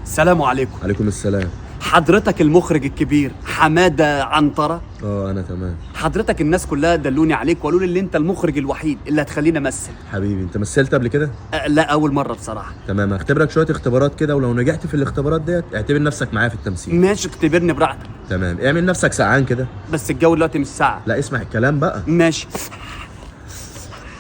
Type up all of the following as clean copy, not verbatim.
السلام عليكم. عليكم السلام. حضرتك المخرج الكبير حمادة عنتره؟ اه انا تمام. حضرتك الناس كلها دلوني عليك وقالوا لي اللي انت المخرج الوحيد اللي هتخليني امثل. حبيبي انت مثلت قبل كده؟ لا اول مرة بصراحة. تمام، هختبرك شوية اختبارات كده، ولو نجحت في الاختبارات ديت اعتبر نفسك معايا في التمثيل. ماشي اختبرني براحتك. تمام، اعمل نفسك سقعان كده. بس الجو دلوقتي مش ساقع. لا اسمع الكلام بقى. ماشي.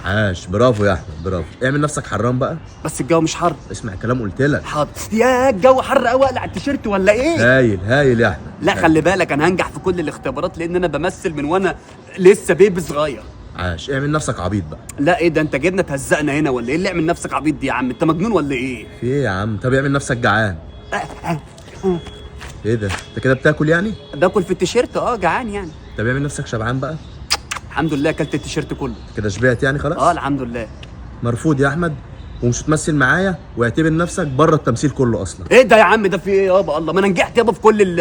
عاش، برافو يا احمد، برافو. اعمل نفسك حران بقى. بس الجو مش حر. اسمع الكلام قلت لك. حاضر. يا الجو حر قوي، اقلع التيشيرت ولا ايه؟ هايل هايل يا احمد. لا خلي بالك انا هنجح في كل الاختبارات لان انا بمثل من وانا لسه بيبي صغير. عاش، اعمل نفسك عبيط بقى. لا ايه ده، انت جايبنا تهزقنا هنا ولا ايه؟ اللي اعمل نفسك عبيط دي يا عم، انت مجنون ولا ايه؟ في ايه يا عم؟ طب اعمل نفسك جعان. ايه ده، انت كده بتاكل يعني؟ باكل في التيشيرت، اه جعان يعني. طب اعمل نفسك شبعان بقى. الحمد لله اكلت التيشيرت كله. كده شبعت يعني خلاص؟ اه الحمد لله. مرفوض يا احمد، ومش هتمثل معايا، واعتبر نفسك بره التمثيل كله اصلا. ايه ده يا عم، ده في ايه يابا؟ الله، ما انا نجحت يابا في كل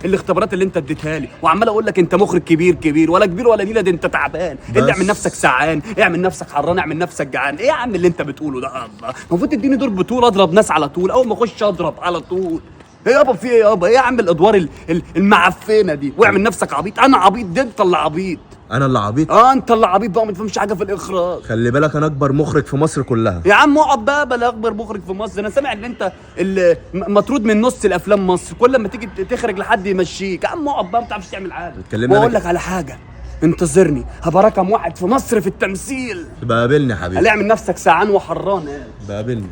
الاختبارات اللي انت اديتها لي، وعمال اقول لك انت مخرج كبير كبير ولا كبير ولا نيله، ده انت تعبان. اللي اعمل نفسك سعان، اعمل نفسك حران، اعمل نفسك جعان، ايه يا عم اللي انت بتقوله ده؟ الله، المفروض تديني دور بطوله، اضرب ناس على طول، اول ما اخش اضرب على طول. ايه يابا في ايه يابا؟ ايه يا عم الادوار المعفنه دي؟ واعمل نفسك عبيط. انا عبيط؟ ده انت اللي عبيط. انا اللي عبيط؟ اه انت اللي عبيط بقى، ما تفهمش حاجة في الاخراج. خلي بالك انا اكبر مخرج في مصر كلها. يا عم اقعد بقى، بلا اكبر مخرج في مصر. انا سامع ان انت اللي مطرود من نص الافلام مصر، كل ما تيجي تخرج لحد يمشيك. يا عم اقعد بقى، ما بتعرفش تعمل حاجة. بتكلمني واقول لك على حاجة، انتظرني هبقى رقم واحد في مصر في التمثيل. بقابلني يا حبيبي. هل اعمل نفسك سعان وحران. بقابلني.